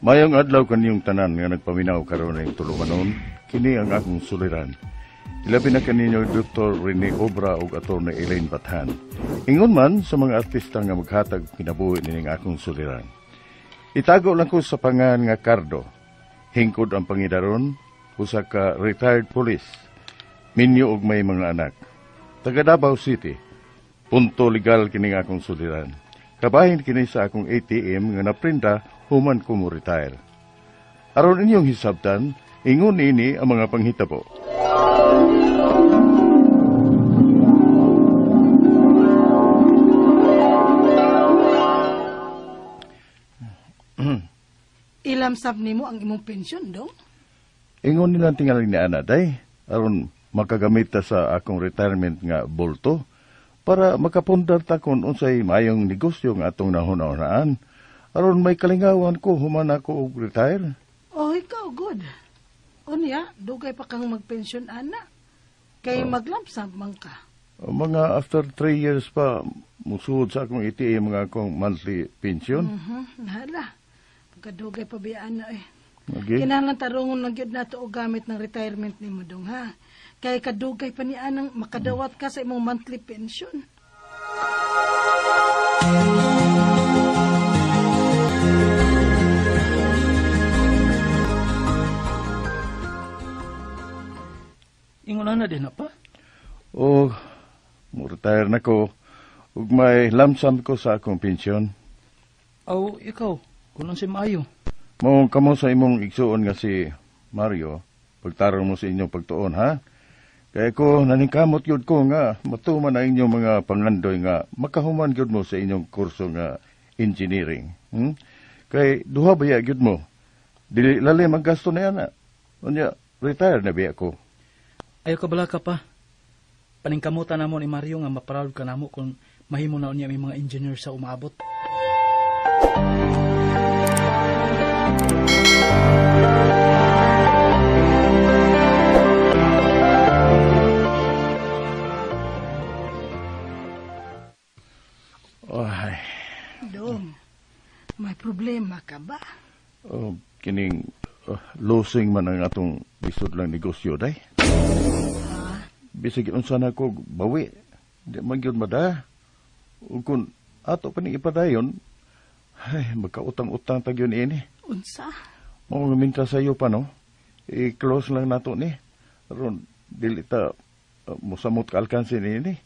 Mayong adlaw kaniyong tanan nga nagpaminaw karon ning tulumanon, kini ang akong suliran. Ilabi na kaninyo Dr. Rene Obra ug Atty. Elaine Bathan. Ingon man sa mga artista nga maghatag kinabuhi nining akong suliran. Itago lang ko sa pangan nga Cardo. Hingkod ang pangidaron, usa ka retired police. Minyo og may mga anak. Taga Davao City. Punto legal kining akong suliran. Kabahin kini sa akong ATM nga naprinda human ko mo retire. Aron inyong hisabtan, ingon ini ang mga panghitabo. Ilamsab nimo ang imong pensyon, dong? Ingon nilang tingaling ni Ana, day. Aron makagamit ta sa akong retirement nga bulto para makapundar ta kung unsay maayong negosyo nga atong nahuna-hunaan. Aron may kalingawan ko, human ako og retire. Oh, ikaw, good. Unya, dugay pa kang magpensyon, Ana. Kay maglamsam man ka. Mga after 3 years pa, musuod sa akong ATM mga akong monthly pension. Nahala. Pagkadugay pa biya, Ana, eh. Okay. Kinahanglan tarungon lang gyud nato og gamit ng retirement nimo dong, ha? Kay kadugay pa ni Anang makadawat ka sa imong monthly pension. Ingon na din na pa? Oh, mo-retire na ko. Ug may lamsam ko sa akong pensyon. Aw, ikaw, kung si maayo. Mo kamo sa imong igsuon nga si Mario, pagtarong mo sa inyong pagtuon, ha? Kaya ko naningkamot gyud ko nga matuman ang inyong mga pangandoy nga makahuman gyud mo sa inyong kurso nga engineering. Kay duha baya gyud mo. Dili lalim ang gasto na yan, ha? Unya, retire na biya ko. Ayaw ka bala ka pa. Paningkamutan namo ni Mario nga maproud ka namo kung mahimo na unya may mga engineer sa umaabot. Ay. Dong, may problema ka ba? Oh, kining losing man ang atong lisod lang negosyo, day. Bisag unsa na ko bawi, di man gyud mada. Ug kung ato pa ning ipadayon, ay magkautang-utang ta gyud ini. Unsa? Mao nga minta sa iyo pa, no? I-close lang nato ni. Aron dili ta mosamot ka alkansi niini.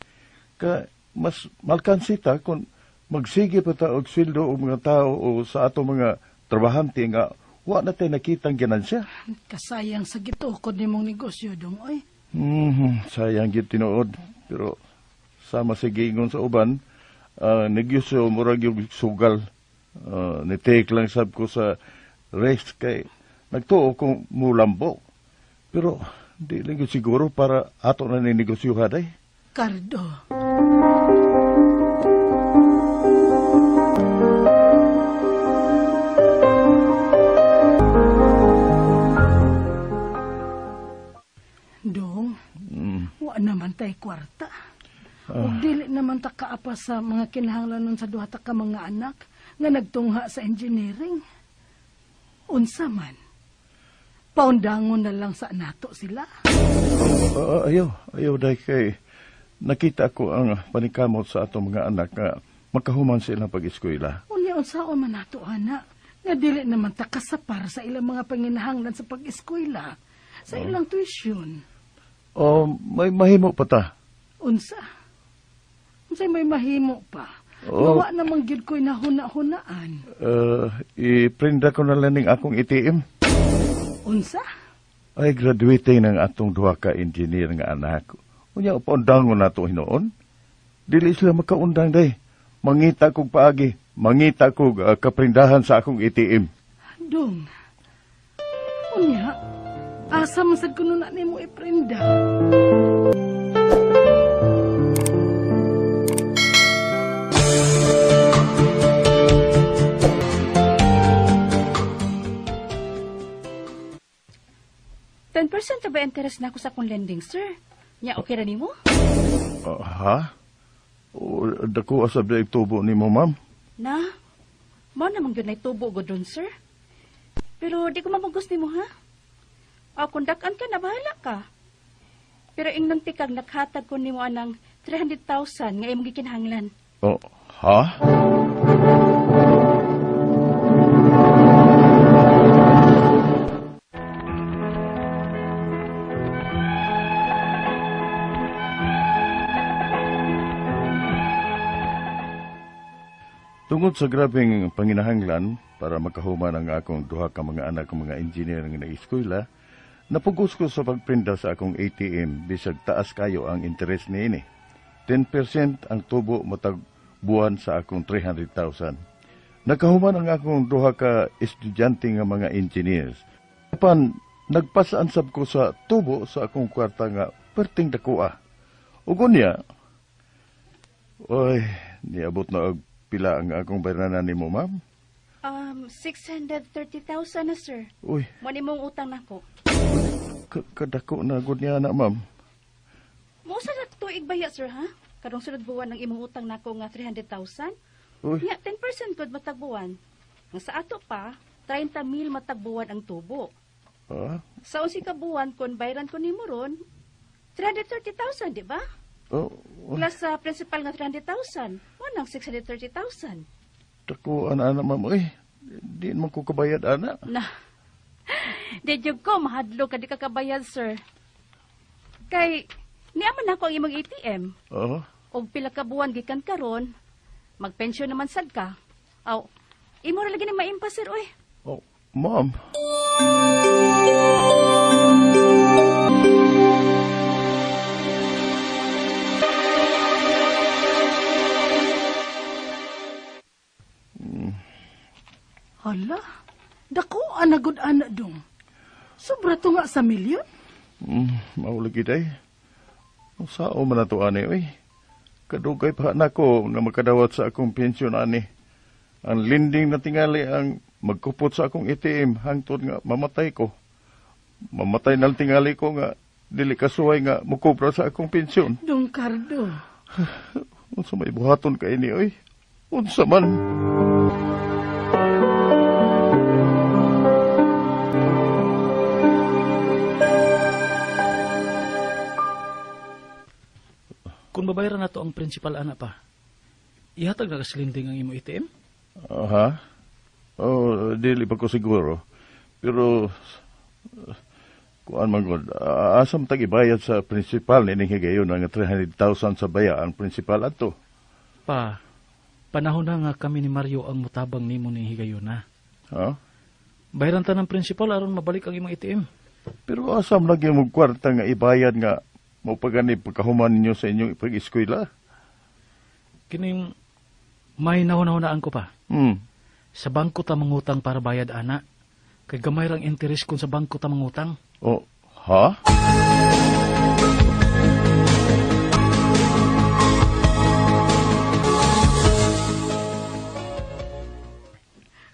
Ka mas malkansi ta kung magsige pa ta og sweldo og mga tao o sa ato mga trabahante nga wa na tay nakitang ginansya. Kasayang sa gitukod nimong negosyo, dong, oy. Sayang gyud tinuod, pero sama sa giingon sa uban, negosyo murag yung sugal. Ni-take lang sab ko sa risk kay nagtuo kong mulambo. Pero di lang gyud siguro para ato na ni negosyo haday. Cardo. Dong, wa naman tay kwarta. Ug dili naman ta kaapa sa mga kinahanglanon sa duha ta ka mga anak nga nagtungha sa engineering. Unsa man? Paundangon na lang sa nato sila. Ayaw dahil kay nakita ko ang panikamot sa atong mga anak nga makahuman sa ilang pag-eskwela. Unya unsaon man nato, anak, nga dili naman ta kasapar sa ilang mga panginahanglan sa pag-eskwela, sa ilang tuition. Oh, may mahimo pa ta. Unsa? Unsay may mahimo pa? Oh. Gawa namang gyud ko'y nahuna-hunaan. I-prinda ko na lang ning akong ATM. Unsa? Ay, graduating ng atong duha ka engineer nga anak. Unya, paundangon na to hinuon. Dili sila makaundang, day. Mangita kog paagi. Mangita kog kaprindahan sa akong ATM. Dong, unya, asa man sad kuno na nimo iprinda? $10% ba interest na ako sa akong lending, sir? Nya, okay ra nimo? Ha? O, dako asab na tubo nimo, ma'am? Na, mao namang gyud nay tubo gud dun, sir. Pero di ko mamugos nimo ha. O kung dak-an ka na, bahala ka. Pero ingnon tikag nakhatag ko nimo anang 300,000 nga imong gikinahanglan. Oh, ha? Tungod sa grabeng panginahanglan para makahuman ang akong duha ka mga anak mga engineer nga na-eskwela, napugos ko sa pagprinda sa akong ATM bisag taas kayo ang interes niini. 10% ang tubo matag buwan sa akong 300,000. Nakahuman ang akong duha ka estudyante nga mga engineers. Apan nagpasaan sab ko sa tubo sa akong kwarta nga perting dakoa. Ug unya, oy, niabot na og pila ang akong bayranan nimo, ma'am? 630,000 na, sir. Uy. Mo ni mong utang nako. Kadako na gud niya na, ma'am. Mo sa na tuig baya, sir, ha? Karong sunod buwan ang imong utang nako nga 300,000. Uy. Nya 10% gud matag buwan. Nga sa ato pa, 30,000 matag buwan ang tubo. Ah? Sa 11 ka buwan kun bayran ko nimo ron, 330,000, di ba? Oh, oh. Plus sa principal nga 300,000, wanang 630,000. Dako ana ana, ma'am. Uy, di man ko kabayad ana. Na. Di jud ko mahadlok ka di ka kabayad, sir. Kay niaman nako ang imong ATM. Oo. Og pila ka buwan gikan karon, magpensyon naman sad ka. Aw, imo ra lagi ni maimpa, sir, oy. Oh, ma'am. Hala, dako anagod ana dong. Sobra to nga sa milyon. Maulagi day. Sao man na to ani, oy. Kadugay pa nako nga makadawat sa akong pensyon ani. Ang linding na tingali ang magkupot sa akong ATM hangtod nga mamatay ko. Mamatay na tingali ko nga dili kasuway nga mukobra sa akong pensyon. Dong Cardo. Unsa may buhaton kay ni, oy? Unsa man? Kung babayaran na to ang principal, ana pa, ihatag na kasilinding ang imo ATM? Aha. Oh, dili pa ko siguro. Pero, kuan man gud, asam tag ibayad sa principal nining higayon ang 300,000 sa baya ang principal adto. Pa, panahon na nga kami ni Mario ang mutabang nimo ning higayon na. Ha? Bayaran ta ng principal aron mabalik ang imong ATM. Pero asam lagi mo kwarta nga ibayad nga maupagani pagkahuman ninyo sa inyong pag-eskwela? Kining may nahuna-hunaan ko pa. Sa bangko ta mangutang para bayad, ana. Kay gamay rang interest kung sa bangko ta mangutang. Oh, ha?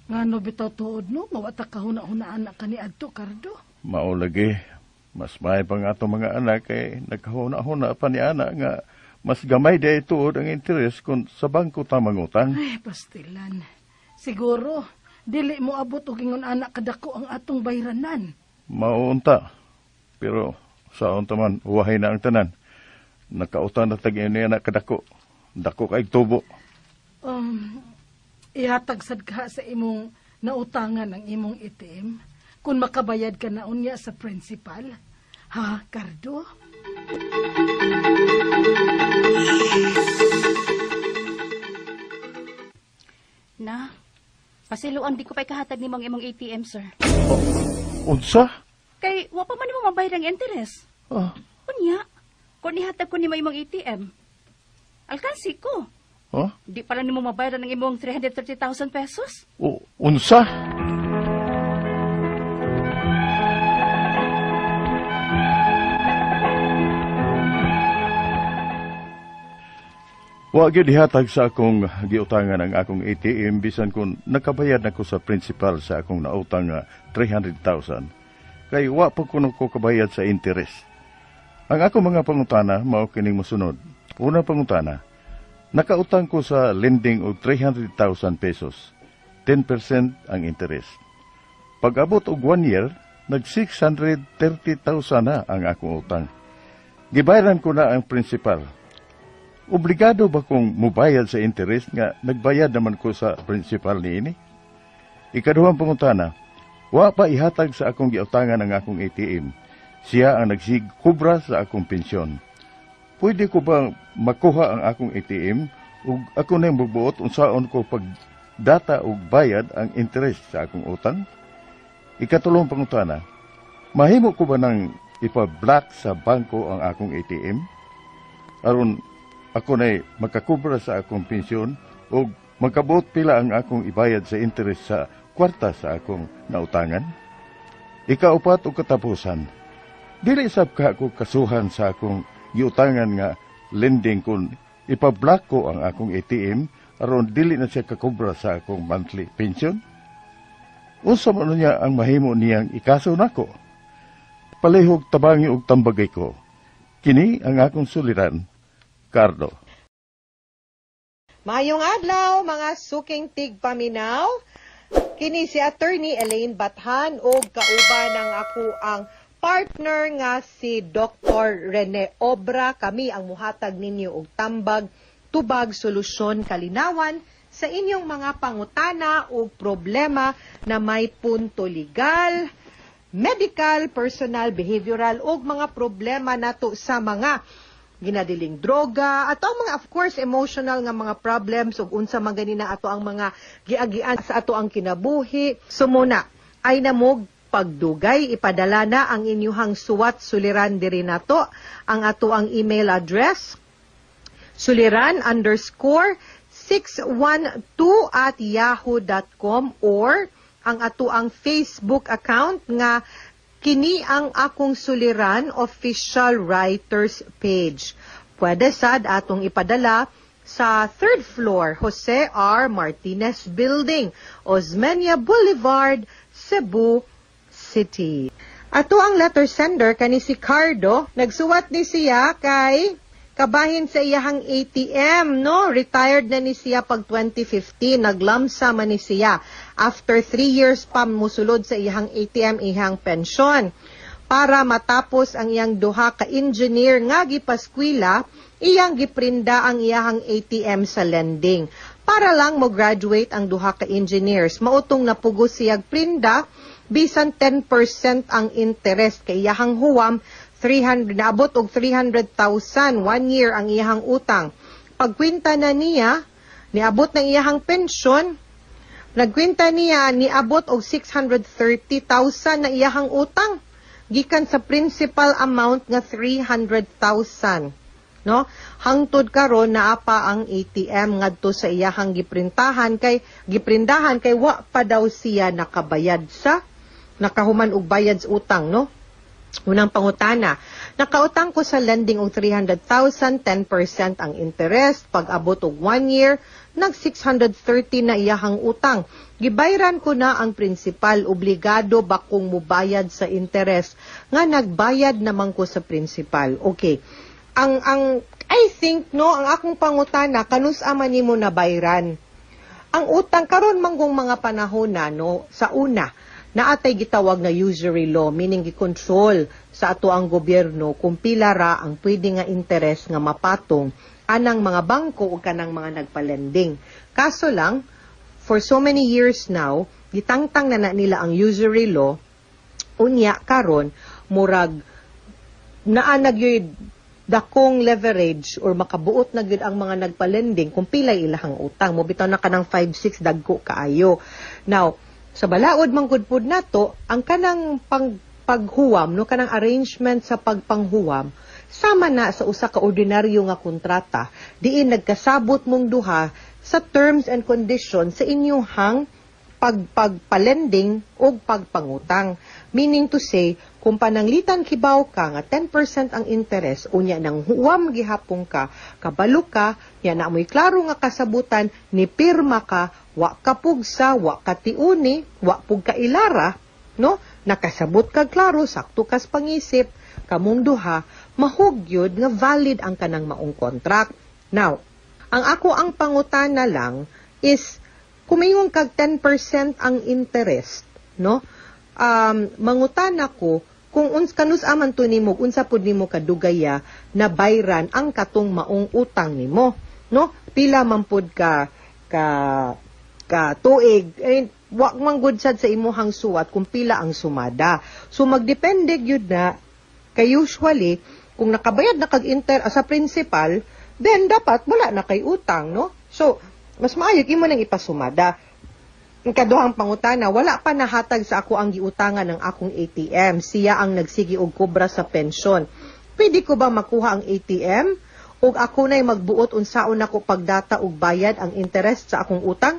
Ngano bitaw tuod no, mawata ka huna-hunaan na kani adto, Cardo. Mao lagi. Mas may pang ato mga anak kay nagkahuna-huna pa ni ana nga mas gamay di tuod ang interest kung sa bangko ta mangutang. Ay, pastilan. Siguro, dili mo abot og ingon anak kadako ang atong bayranan. Maunta. Pero sa unta man, uwahay na ang tanan. Nakautang na tag ini anak kadako. Dako kay tubo. Ihatag sad ka sa imong nautangan ang imong ATM kung makabayad ka na unya sa principal. Ha, Cardo? Na, pasiluan di ko pa ikahatag nimo ang imong ATM, sir. Oh, unsa? Kay wa pa man nimo mabayad ang interest. Ah. Unya, kung ihatag ko nimo imong ATM, alkansi ko. Huh? Di pala nimo mabayaran ang imong 330,000 pesos. O, unsa? Wa gyud ihatag sa akong giutangan ang akong ATM bisan kung nakabayad na ko sa principal sa akong nautang nga 300,000. Kay wa pa kuno ko kabayad sa interest. Ang akong mga pangutana mao kining mosunod. Una pangutana, nakautang ko sa lending og 300,000 pesos. 10% ang interest. Pag-abot og 1 year, nag 630,000 na ang akong utang. Gibayaran ko na ang principal. Obligado ba kong mubayad sa interest nga nagbayad naman ko sa principal niini? Ikaduhang pangutana, wa pa ihatag sa akong giutangan ang akong ATM. Siya ang nagsigkubra sa akong pensyon. Pwede ko ba makuha ang akong ATM ug ako na magbuot unsaon ko pag data ug bayad ang interest sa akong utang? Ikatulong pangutana, mahimo ko ba nang ipa-block sa bangko ang akong ATM? Aron ako na'y makakubra sa akong pensyon ug makabuot pila ang akong ibayad sa interest sa kwarta sa akong nautangan? Ikaupat ug katapusan, dili sab ka ko kasuhan sa akong giutangan nga lending kung ipa-block ko ang akong ATM aron dili na siya kakobra sa akong monthly pension? Unsa man niya ang mahimo niyang ikaso nako? Palihog tabangi og tambagay ko. Kini ang akong suliran, Cardo. Maayong adlaw, mga suking tigpaminaw. Kini si Attorney Elaine Bathan ug kauban ang ako ang partner nga si Dr. Rene Obra. Kami ang muhatag ninyo og tambag, tubag, solusyon, kalinawan sa inyong mga pangutana ug problema na may punto legal, medical, personal, behavioral ug mga problema nato sa mga ginadiling droga ato ang mga, of course, emotional nga mga problems ug unsa man ganina ato ang mga giagian sa ato ang kinabuhi. Sumuna ay namog pagdugay, ipadala na ang inyuhang suwat suliran diri nato. Ang ato ang email address, suliran_612@yahoo.com, or ang ato ang Facebook account nga Kini ang Akong Suliran Official Writers Page. Pwede sad atong ipadala sa third floor, Jose R. Martinez Building, Osmeña Boulevard, Cebu City. Ato ang letter sender kani si Cardo, nagsuwat ni siya kay kabahin sa iyahang ATM, no? Retired na ni siya pag 2015, naglamsa man ni siya. After 3 years pa musulod sa iyahang ATM iyang pensyon. Para matapos ang iyang duha ka engineer nga gipaskwela, iyang giprinda ang iyahang ATM sa lending. Para lang mo graduate ang duha ka engineers. Mautong napugos siyag prinda, bisan 10% ang interest kay iyahang huwam 300, naabot og 300,000 one year ang iyahang utang. Pagkwenta na niya, niabot ng iyahang pensyon, nagkwenta niya, niabot og 630,000 na iyahang utang gikan sa principal amount nga 300,000, no? Hangtod karon naa pa ang ATM ngadto sa iyahang giprintahan kay giprindahan kay wa pa daw siya nakabayad sa nakahuman og bayad sa utang, no? Unang pangutana, nakautang ko sa lending og 300,000, 10% ang interest, pag abot og 1 year, nag 630 na iyahang utang. Gibayran ko na ang principal, obligado ba kong mubayad sa interest nga nagbayad naman ko sa principal? Okay. Ang I think, no, ang akong pangutana, kanus ama nimo nabayran ang utang? Karon manggong mga panahon na, no, sa una naatay gitawag na usury law, meaning gi-control sa ato ang gobyerno kung pila ra ang pwede nga interest nga mapatong anang mga bangko ug kanang mga nagpalending. Kaso lang, for so many years now, gitangtang na na nila ang usury law. Unya karon murag naa na gyud dakong leverage or makabuot na gyud ang mga nagpalending kung pilay ilahang utang mo bitaw na kanang 5 6 dagko kaayo. Now, sa balaod man gud pud nato, ang kanang pang paghuwam, no, kanang arrangement sa pagpanghuwam, sama na sa usa ka ordinaryo nga kontrata diin nagkasabot mong duha sa terms and conditions sa inyong pagpagpalending o pagpangutang. Meaning to say, kung pananglitan kibaw ka nga 10% ang interest, unya nang huwam gihapon ka, kabalo ka, ya na mo'y klaro nga kasabutan, ni pirma ka, wa ka pugsa, wa ka tiuni, wa pug ka ilara, no? Nakasabot ka klaro, sakto kas pangisip, kamong duha, mahugyod nga valid ang kanang maong contract. Now, ang ako ang pangutana lang is, kumingon kag 10% ang interest, no? Mangutana ko kung kanus aman to nimo, unsa pud nimo kadugaya na bayran ang katong maong utang nimo, no? Pila man pud ka ka tuig, eh, wa man gud sad sa imuhang suwat kung pila ang sumada. So magdepende gyud na kay usually kung nakabayad na kag sa principal, then dapat wala na kay utang, no? So mas maayo imo nang ipasumada. Ang kaduhang pangutana, wala pa nahatag sa ako ang giutangan ng akong ATM. Siya ang nagsigi og kobra sa pensyon. Pwede ko ba makuha ang ATM? Ug ako na'y magbuot unsaon nako pagdata og bayad ang interest sa akong utang?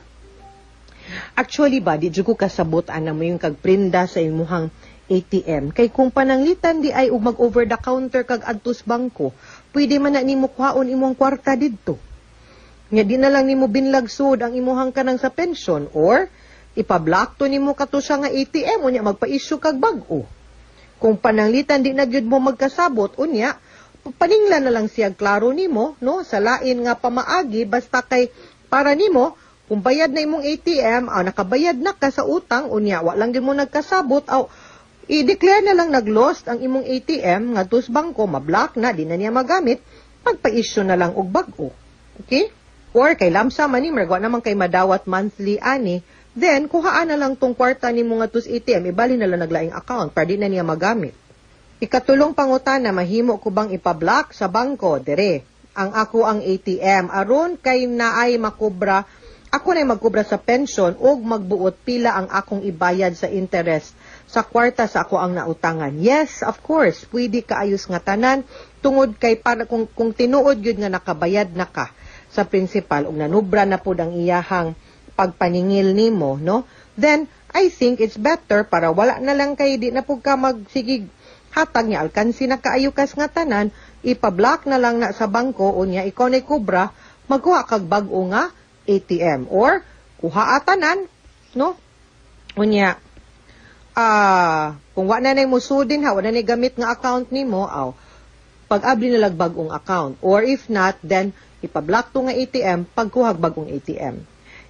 Actually ba, di jud ko kasabot ana mo yung kagprinda sa imuhang ATM. Kay kung pananglitan di ay og mag over the counter kag adtos bangko, pwede man na nimo kuhaon imong kwarta didto. Nga di na lang nimo binlagsod ang imuhang kanang sa pensyon or ipa-block to nimo kato siya nga ATM unya magpa-issue kag bag-o. Kung pananglitan di na gyud mo magkasabot unya paninglan na lang siya klaro nimo, no, sa lain nga pamaagi basta kay para nimo kung bayad na imong ATM, nakabayad na ka sa utang unya wa lang gyud mo nagkasabot aw i-declare na lang nag-lost ang imong ATM ngadto sa bangko, ma-block na di na niya magamit, pagpa-issue na lang og bag-o. Okay? Or kay lamsa man ni mergwa naman kay madawat monthly ani, then kuhaan na lang tong kwarta nimo ngadto sa ATM, ibali na lang naglaing account para di na niya magamit. Ikatulong pangutana, mahimo ko bang ipa-block sa bangko dire ang ako ang ATM aron kay naay makobra, ako na magkobra sa pensyon og magbuot pila ang akong ibayad sa interest sa kwarta sa ako ang nautangan. Yes, of course, pwede kaayos nga tanan tungod kay para kung tinuod gyud nga nakabayad na ka sa principal ug nanubra na pud ang iyahang pagpaningil nimo, no? Then I think it's better para wala na lang kay di na pud ka magsigig hatag niya alkansi na kaayo kas nga tanan, ipa-block na lang na sa bangko unya ikaw na kubra, magkuha kag bag-o nga ATM or kuha tanan, no? Unya kung wa na nay musudin ha, wa na nay gamit nga account nimo, aw pag-abli na lang bag-ong account, or if not, then ipa-block to nga ATM pagkuhag bagong ATM.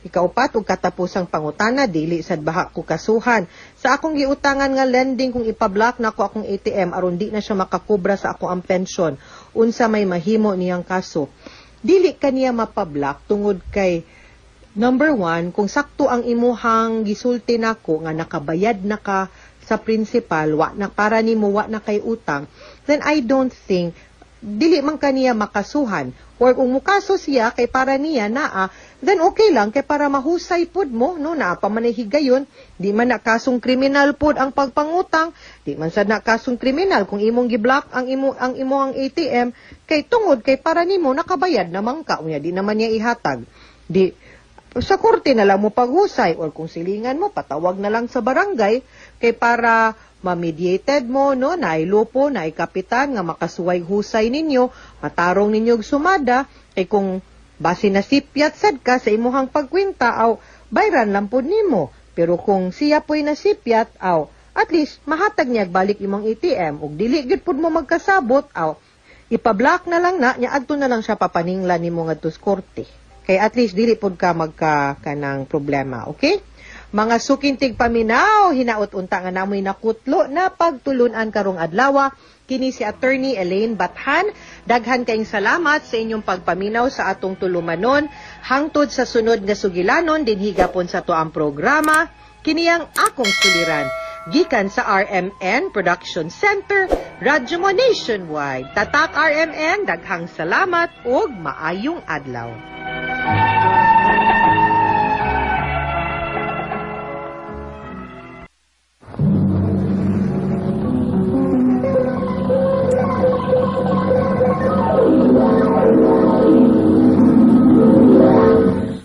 Ikaupat ug katapusang pangutana, dili sad baha ko kasuhan sa akong giutangan nga lending kung ipa-block nako akong ATM aron di na siya makakubra sa ako ang pensyon, unsa may mahimo niyang kaso? Dili kaniya mapa-block tungod kay number 1, kung sakto ang imuhang gisulti nako nga nakabayad na ka sa principal, wa na para nimo wa na kay utang, then I don't think dili man kaniya makasuhan. Or kung mukaso siya kay para niya naa, then okay lang kay para mahusay pud mo, no, naa pa man higayon, di man na kasong kriminal pud ang pagpangutang, di man sad na kasong kriminal kung imong gi-block ang imong ATM kay tungod kay para nimo nakabayad naman ka, unya di naman niya ihatag. Di sa korte na lang mo paghusay, or kung silingan mo patawag na lang sa barangay kay para ma-mediated mo, no, naay lupo, naay kapitan nga makasuway husay ninyo, matarong ninyo og sumada, kay kung base na sipyat sad ka sa imuhang pagkwenta, aw bayran lang pud nimo. Pero kung siya po'y nasipyat, aw at least mahatag niya balik imong ATM ug dili gyud pud mo magkasabot, aw ipa-block na lang na niya, adto na lang siya papaninglan nimo ngadto sa korte. Kay at least dili pud ka magka kanang problema, okay? Mga sukintig paminaw, hinaot unta nga namoy nakutlo na pagtulunan karong adlaw. Kini si Attorney Elaine Bathan. Daghan kayong salamat sa inyong pagpaminaw sa atong tulumanon. Hangtod sa sunod nga sugilanon, dinhi gapon sa tuang programa, kini ang akong suliran. Gikan sa RMN Production Center, Radyo Mo Nationwide. Tatak RMN, daghang salamat ug maayong adlaw.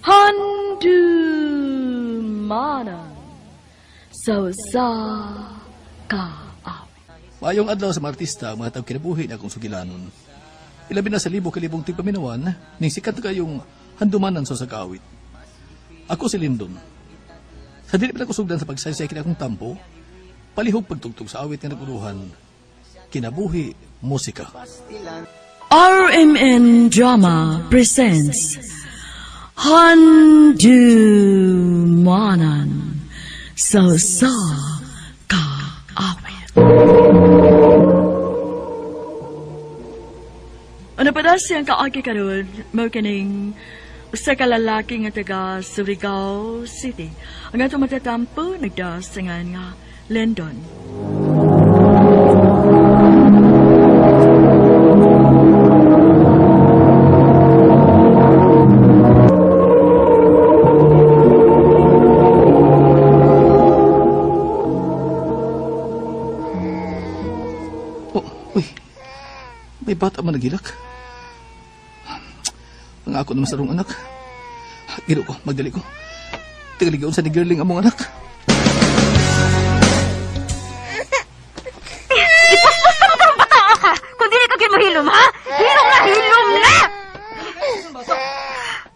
Handumanan so sa kaawit. Maayong adlaw sa mga artista, mga tao kinabuhi na akong sugilanon. Ilabi na sa libo-kalibong tigpaminawan, ning sikat na kayong handumanan sa kaawit. Ako si Lindon. Sa dili pa nakusugdan sa pagsaysay kini akong tampo, palihog pagtugtog sa awit nga naguluhan, kinabuhi musika. RMN Drama presents Handumanan so sa ka. Oras siyang kaagi karon mao kining usa ka lalaki nga taga Surigao City. Ang atong matatampo nagdasangan nga Lindon. Oh, uy. May bata man nagilak. Ang ako naman sa rong anak. Giro ko, magdali ko. Tigaligaon sa ni girling among anak. Ipaspas ka mo karong bata ka! Kung dili ka gin ha? Hilom na, hilom na!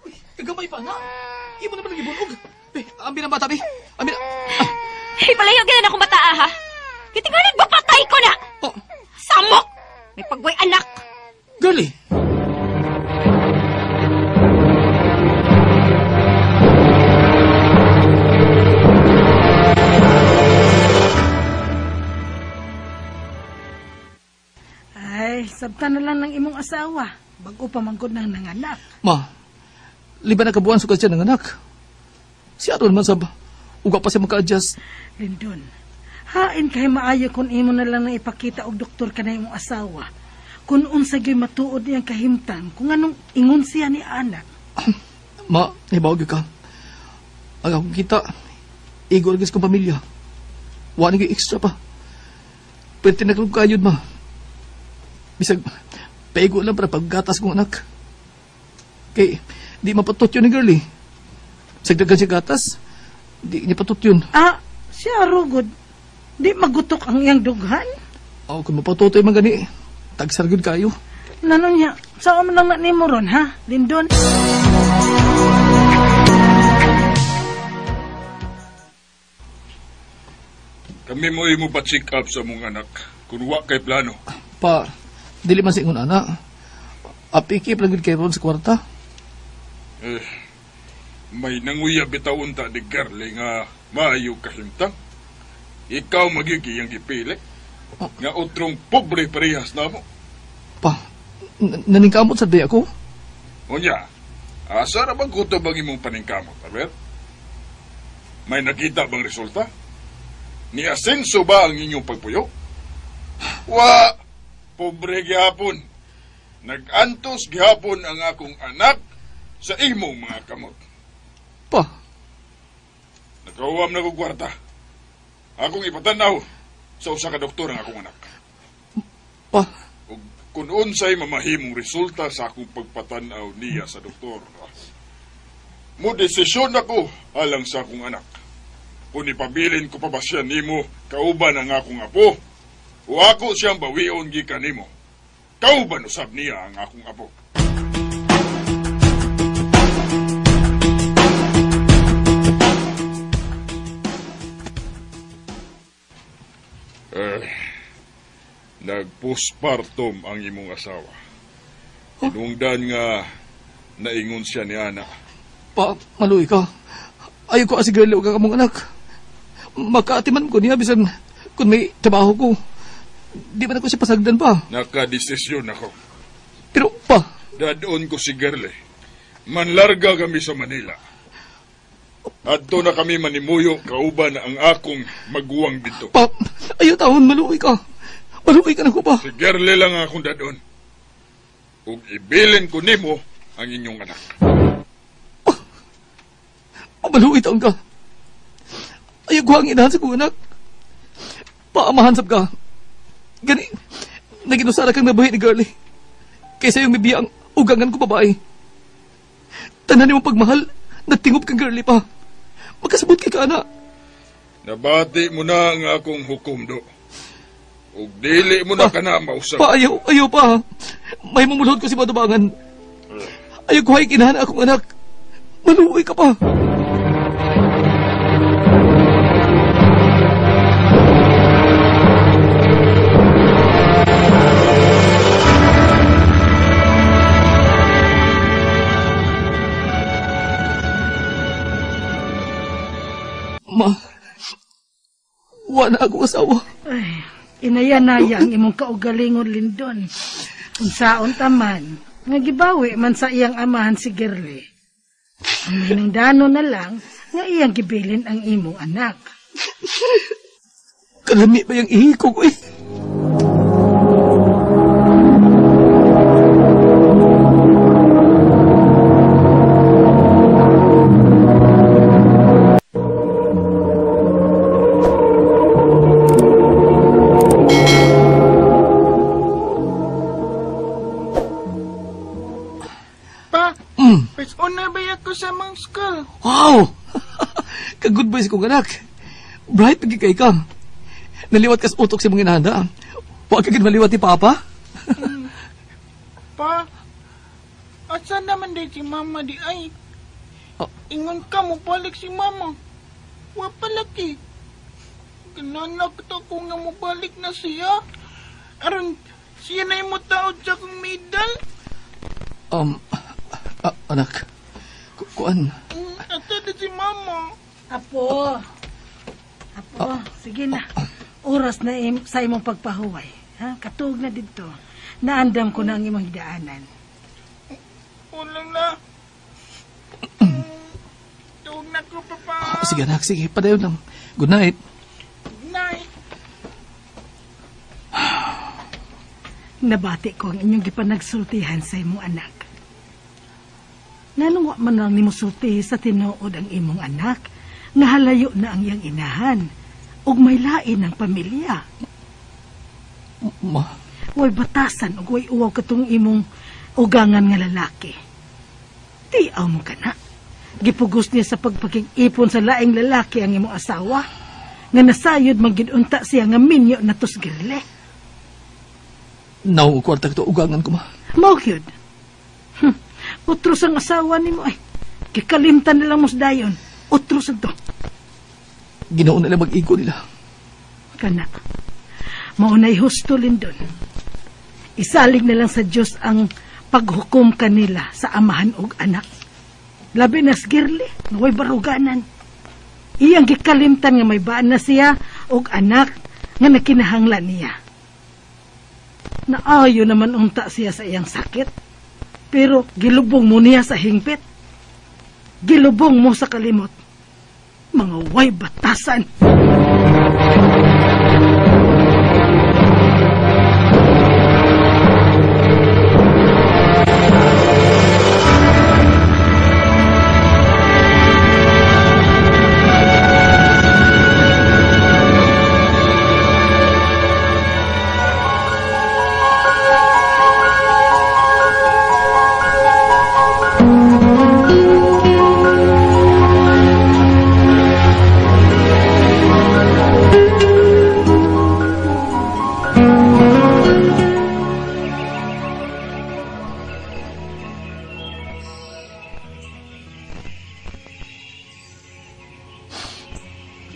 Uy, kagamay pa na. Imo naman ang ibunog. Be, ambi ng bata, be. Ambi na. Ipalayo ganun akong bata, ha? Kitingalig ba patay ko na? Oh. Samok! May pagway anak! Girlie! Ay, sabta na lang ng imong asawa. Bago pa manggod ng nanganak. Ma, liba na kabuan sukad siya ng anak. Si Aron man sab, uga pa siya maka-adjust. Lindon, hain kay maayo kung imo na lang na ipakita og doktor ka na imong asawa. Kung unsa gyud matuod niyang kahimtang, kung anong ingon siya ni anak. Ma, hibaw gyud ka. Ang akong kita, igo lagi sa kong pamilya. Wa na gyud extra pa. Pwede na kong kayod, ma. Bisag, paigo lang para paggatas kong anak. Kay, di mapatot yun ni girlie. Sagdagan siya gatas, di niya patot yun. Ah, siya rugod. Di magutok ang iyang dughan. Oh, kung mapatutoy man gani, tagsar gyud kayo. Nano niya, saan man lang na nimo ron, ha? Lindon? Kami mo imo pa-check up sa mong anak kung wa kay plano. Pa, dili man sa ingon ana. Apikip lang gyud kay ron sa kwarta. Eh, may nanguya bitaw unta ni Garle nga maayo kahimtang. Ikaw magigi ang gipili. Oh. Nga utrong pobre parehas namo. Pa, naningkamot sa day ako. Unya, asa ra bang kutob ang imong paningkamot, Aber? May nakita bang resulta? Ni asenso ba ang inyong pagpuyo? Wa, pobre gihapon. Nag-antos gihapon ang akong anak sa imong mga kamot. Pa, Nakauwam na kong kwarta. Akong ipatanaw sa usa ka doktor ang akong anak. Pa, Ug kung unsay mamahimong resulta sa akong pagpatanaw niya sa doktor, mo desisyon ako alang sa akong anak. Kung ipabilin ko pa ba siya nimo kauban ang akong apo, o ako siyang bawion gikan nimo. Kauban usab niya ang akong apo. Nagpostpartum ang imong asawa. Hinungdan nga naingon siya ni Ana. Pa, maluwi ka. Ayaw ko asi girl og among anak. Makaatiman ko niya bisan kung may trabaho ko. Di ba na ko siya pasagdan pa? Nakadesisyon ako. Pero pa, Dadon ko si Gerle. Manlarga kami sa Manila. Adto na kami manimuyo kauban ang akong maguwang dito. pa, ayaw taon, maluwi ka. Maluwi ka na ko pa. Si Gerle lang ang akong dadon. Ug ibilin ko nimo ang inyong anak. Oh, maluwi taon ka. Ayaw ko ang inahan sa kong anak. Paamahan sab ka. Gani, naginusara kang nabuhi ni Girlie. Kaysa yung mibiya ang ugangan ko babae. Tanan mo pagmahal, natingob kang Girlie pa. Magkasabot kay ka, anak. Nabati mo na ang akong hukom do. Ug dili mo na Pa, ka na mausap. Pa, ayaw, ayaw pa. May mamulod ko si Madubangan. Ayaw ko ay kinahan akong anak. Maluwi ka pa. Ma, wa na akong asawa. Ay, inayanaya ang imong kaugalingon, Lindon. Unsaon taman, Nga gibawi man sa iyang amahan si Girly. Ang hinungdano na lang nga iyang gibilin ang imong anak. Kalami ba yung ihikog, eh? Wow! Ka-good boys kong anak. Bright pagi kay ka. Naliwat kas utok sa mga inahanda. Huwag ka maliwat ni Papa. Pa, asa naman di si Mama di ay? Oh. Ingon ka mo balik si Mama. Wa palaki. Gananak to ko nga mo balik na siya. Aron siya na imo taod sa akong medal. Anak. Kuan. Ate di si Mama. Apo. Apo, sige na. Oras na sa imong pagpahuway. Ha? Katuog na dito. Naandam ko na ang imong hidaanan. Wala na. Tuog na ko, Papa. Sige, anak. Sige, padayon lang. Good night. Good night. Nabati ko ang inyong gipanagsultihan sa imong anak. Nanong wa man lang nimo sultihi sa tinuod ang imong anak, nga halayo na ang iyang inahan, ug may lain ang pamilya. Ma? Way batasan ug way uwaw katong imong ugangan nga lalaki. Tiaw mo ka na. Gipugos niya sa pagpakig-ipon sa laing lalaki ang imong asawa, nga nasayod magginunta siya nga minyo na tusgirle. Naong kwarta kato ugangan ko, ma. Mao gyud. Utros ang asawa nimo ay. Kikalimtan nilang musdayon. Utros ang to. Ginoon nila mag-igo nila. Kana. Maunay husto, Lindon. Isalig na lang sa Diyos ang paghukom kanila sa amahan og anak. Labi na sgirli, naway baruganan. Iyang gikalimtan nga may baan na siya og anak nga nakinahanglan niya. Naayo naman unta siya sa iyang sakit. Pero gilubong mo niya sa hingpit. Gilubong mo sa kalimot. Mga way batasan.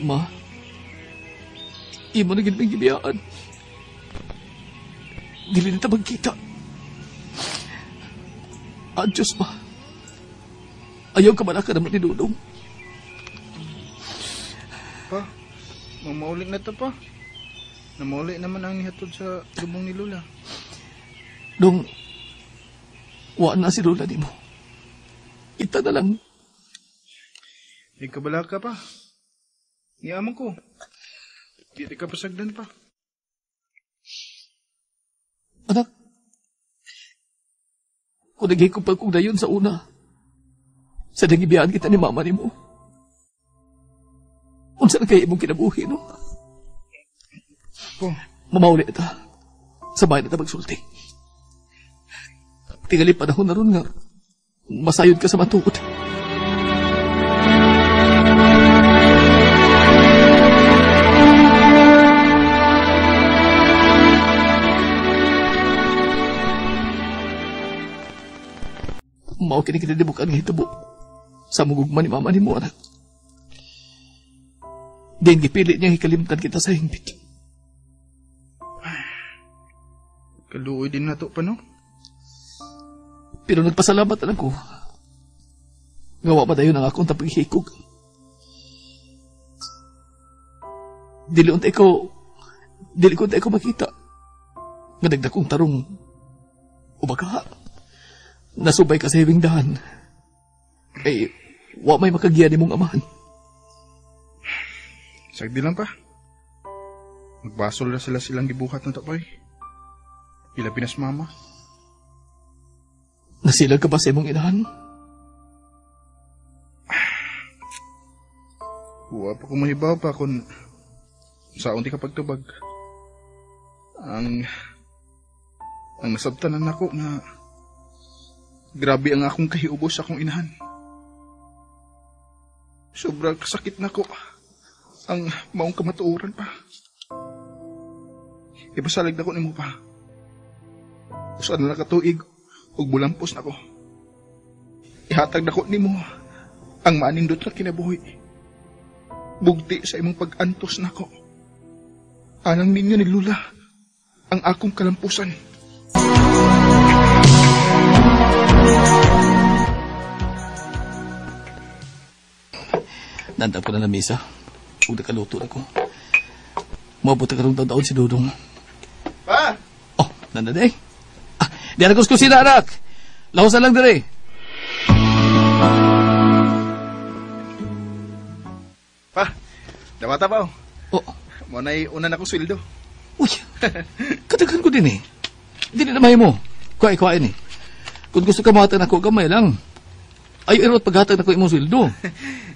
Ma, imo na gid ming gibiyaan. Dili na ta magkita. Adios, ma. Ayaw ka man ka naman ni Dudong. Pa, mamaulit na to, pa. Namaulit naman ang nihatod sa lubong ni Lola. Dong, wa na si Lola nimo. Ita na lang. Ikabala ka pa. Niamang ko. Di ka pasagdan pa. Anak, kung naghikop pa kong dayon sa una, sa nangibiyaan kita ni mama ni mo, unsa na kaya imong kinabuhi, no? Po. Mamauli na ta. Sabay na ta magsulti. Tingali panahon na ron nga, masayod ka sa matuod. Mao kini kinadibukan nga hitabo sa mugugma ni mama ni mo, anak. Diyan gipili niya hikalimtan kita sa hingpit. Kaluoy din na to pa, no? Pero nagpasalamat na ko. Ngawa pa tayo ng akong tapaghikog. Dili unta ikaw, dili ko unta ikaw makita. Nga nagdakong tarong, ubaga. Nasubay ka sa hibing dahan. Kay, wa may makagiya ni mong amahan. Sagdi lang pa. Magbasol na sila silang gibuhat ng tapay. Ilabi na si mama. Nasilag ka ba sa imong inahan? Wa pa ko mahibaw pa kung saon di ka pagtubag. Ang nasabtanan nako nga grabe ang akong kahiubos sa akong inahan. Sobrang kasakit nako ang maong kamatuoran pa. Ipasalig nako nimo pa. Usa na lang ka tuig ug mulampos nako. Ihatag nako nimo ang maanindot nga kinabuhi. Bugti sa imong pag-antos nako. Anang ninyo ni Lula ang akong kalampusan. Nandang ko na ng misa. Ug nakaluto na ko. Moabot na karong taon si Dudong. Pa! Oh, nanda day. Ah, di na ko sa kusina, anak. Lahusan lang dire. Pa, dawata pa. Oh. Mo na'y una na ko sweldo. Uy, kataghan ko din eh. Hindi na mo. Kuha-kuhain eh. Kung gusto ka mahatag na ko, gamay lang. Ay, irot paghatag na ko imong sweldo.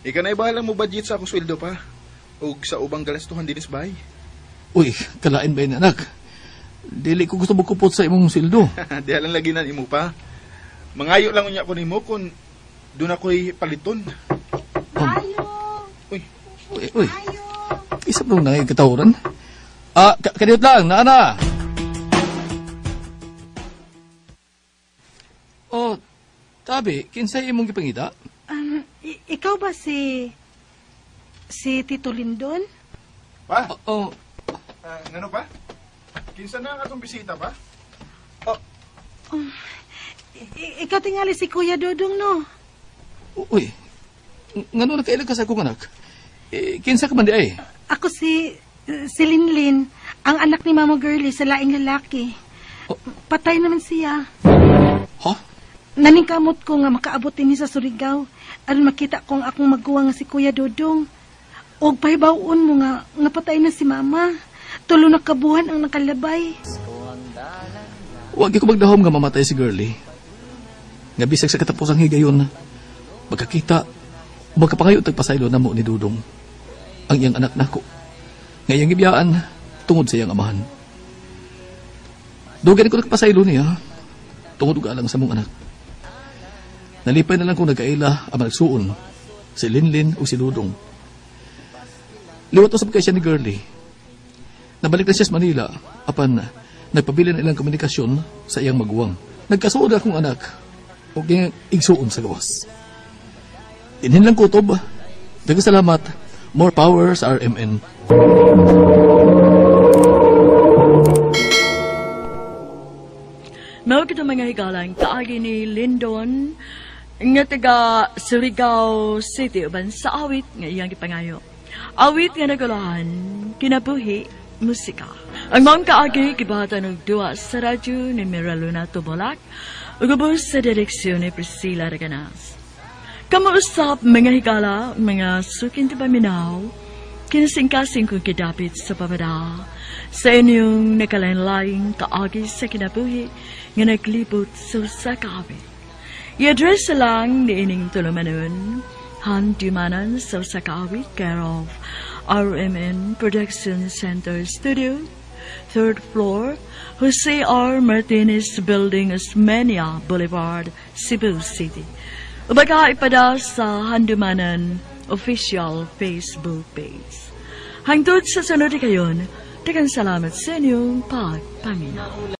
Ikaw na ibahala mo budget sa akong sweldo pa. O sa ubang galastuhan dinis bahay. Uy, kalain ba yun, anak? Dili ko gusto magkupot sa imong sweldo. Di lang lagi na imo pa. Mangayo lang unya ko nimo kung doon ako'y paliton. Ayo! Uy. Uy, uy. Isa pa nang nangigkatawaran? Ah, kaniyot lang, naana. Oh, tabi, kinsay imong gipangita? Ikaw ba si Tito Lindon? Pa? Oo. Ngano pa? Kinsa na ang atong bisita pa? Oh. Ikaw tingali si Kuya Dudong, no? Uy, ngano nakailag ka sa akong anak? Eh, kinsa ka man di ay? Ako si Linlin, ang anak ni Mama Girlie sa laing lalaki. Oh. Patay naman siya. Ha? Naningkamot ko nga makaabot din sa Surigao. Aron makita kong akong maguwang nga si Kuya Dudong. Og pahibaw-on mo nga patay na si Mama. Tulo na kabuhan ang nakalabay. Huwag ko magdahom nga mamatay si Girlie. Nga bisag sa katapusang higayon, magkakita, magkapangayo tagpasaylo na mo ni Dudong. Ang iyang anak nako. Nga iyang ibiyaan tungod sa iyang amahan. Dugan ko nagpasaylo niya tungod og alang sa mong anak. Nalipay na lang kung nagkaila ang nagsuon, si Linlin o si Dudong. Liwat usab kay siya ni Girlie. Nabalik na siya sa Manila, apan nagpabili na ilang komunikasyon sa iyang maguwang. Nagkasuod akong anak o igsuon sa gawas. Dinhin lang kutob. Daghang salamat. More power sa RMN. Mao kita mga higalang kaagi ni Lindon nga taga Surigao City uban sa awit nga iyang gipangayo. Awit nga nagulahan kinabuhi musika. Ang maong kaagi gibahatan og duwa sa radyo ni Miraluna Tumulak ug ubos sa direksyon ni Priscilla Reganas. Kamuusap mga higala, mga suking tipaminaw, kinasingkasing kong kidapit sa pamada sa inyong nakalain-laing kaagi sa kinabuhi nga naglibot sa usa ka awit. I-address lang ni ining tulumanon, Handumanan sa usa ka awit, care of RMN Production Center Studio, 3rd floor, Jose R. Martinez Building, Osmeña Boulevard, Cebu City. Ubaga ipada sa Handumanan official Facebook page. Hangtod sa sunod kayon, daghang salamat sa inyong pagpaminaw.